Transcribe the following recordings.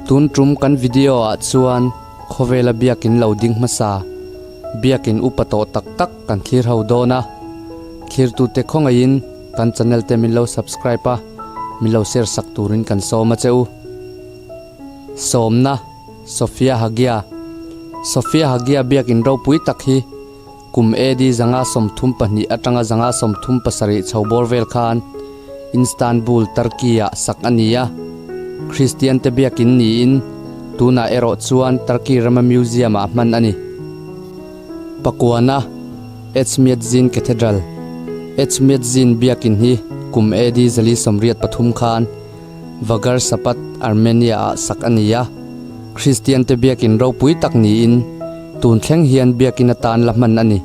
Tun tum kan video ah chuan khawvela biakin lo ding hmasa, biakin upa tawh tak tak kan thlir ho dawn a. Thlirtute khawngaihin kan channel te min lo subscribe a, min lo share sak turin kan sawm a che u. Sawmna, Sofia Hagia Sofia Hagia biakin ropui tak hi Kum AD 532 atanga 537 chho bawr vel khan Instanbul, Turkey-ah sak a ni a. Kristiante biakin niin tunah erawh chuan Turkey rama museum-ah hman a ni. Pakuana, Etchmiadzin Cathedral Etchmiadzin biakin hi kum AD 483 khan Vagharsapat, Armenia-ah sak a ni a. Kristiante biakin ropui tak niin tun thleng hian biakin atan la hman a ni.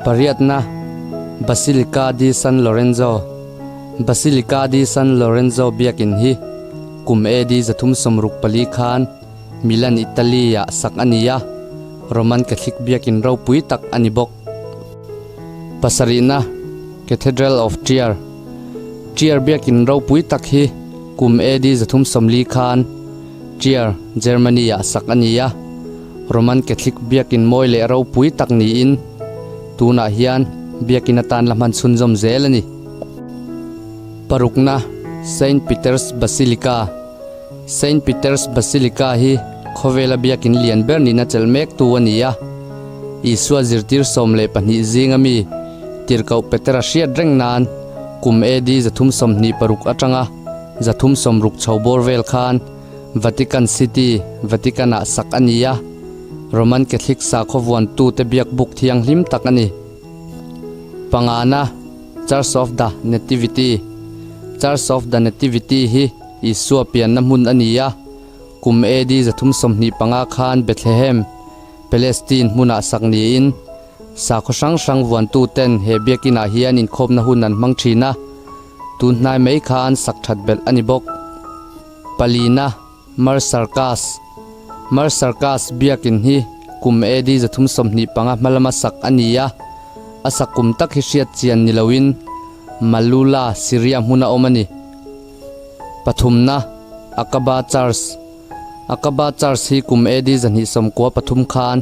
Pariatna, Basilica di San Lorenzo Basilica di San Lorenzo biakin hi kum AD 364 khan Milan, Italy-ah sak a ni a, Roman Catholic biakin ropui tak a ni bawk. Pasarihna, Cathedral of Trier Trier biakin ropui tak hi kum AD 340 khan Trier, Germany-ah sak a ni a. Roman Catholic biakin mawi leh ropui tak niin tunah hian biakin atan la hman chhunzawm zel a ni. Parukna, Saint Peter's Basilica Saint Peter's Basilica hi khawvela biakin lian ber nihna chelh mektu a ni a. Isua zirtir 12 zinga mi Tirhkoh Petera hriat reng nan kum AD 326 atanga 360 chho bawr vel khan Vatican City, Vatican-ah sak a ni a. Roman Catholic sakhaw vuantute biak buk thianghlim tak a ni. Pangana, Church of the Nativity Church of the Nativity hi Isua pianna hmun a ni a. Kum AD 325 khan Bethlehem, Palestine hmunah sak niin sakhaw hrang hrang vuantuten he biakinah hian inkhawmna hun an hmang thin a, tun hnai mai khan sak that belh a ni bawk. Palina, Mar Sarkas Mar Sarkas biakin hi kum AD 325 hmalama sak a ni a, a sak kum tak hi hriat chian ni loin Malula, Syria hmuna awm a ni. Pathumna, Aqaba Church Aqaba Church hi kum AD 293 khan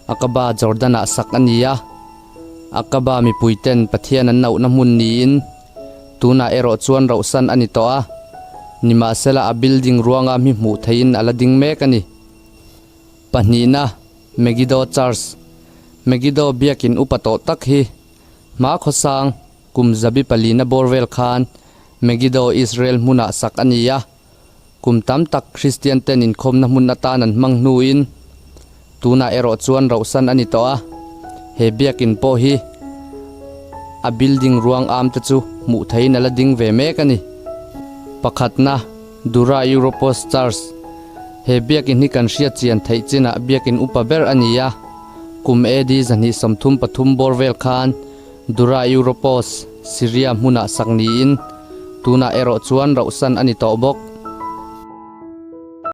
Aqaba, Jordan-ah sak a ni a. Aqaba mipuiten Pathian an nauhna hmun niin tunah erawh chuan rohsan a ni tawh a. Nimahsela a building ruanga mi hmuh theihin a la ding mek a ni. Pahnihna, Megiddo Church Megiddo biakin upa tawh tak hi hma khawsang kum zabi palina bawr vel khan Megiddo, Israel hmunah sak a ni a. Kum tam tak Kristian ten inkhawmna hmun atan an hmang hnuin tunah erawh chuan rohsan a ni tawh a. He biakin pawh hi a building ruang am te chu hmuh theihin a la ding ve mek a ni. Pakhatna, Dura Europos Church. He biakin hi kan hriat chian theih chinah biakin upa ber a ni a. Kum AD 233 bawr vel khan Dura Europos, Syria hmunah sak niin tunah erawh chuan rohsan a ni tawh bawk.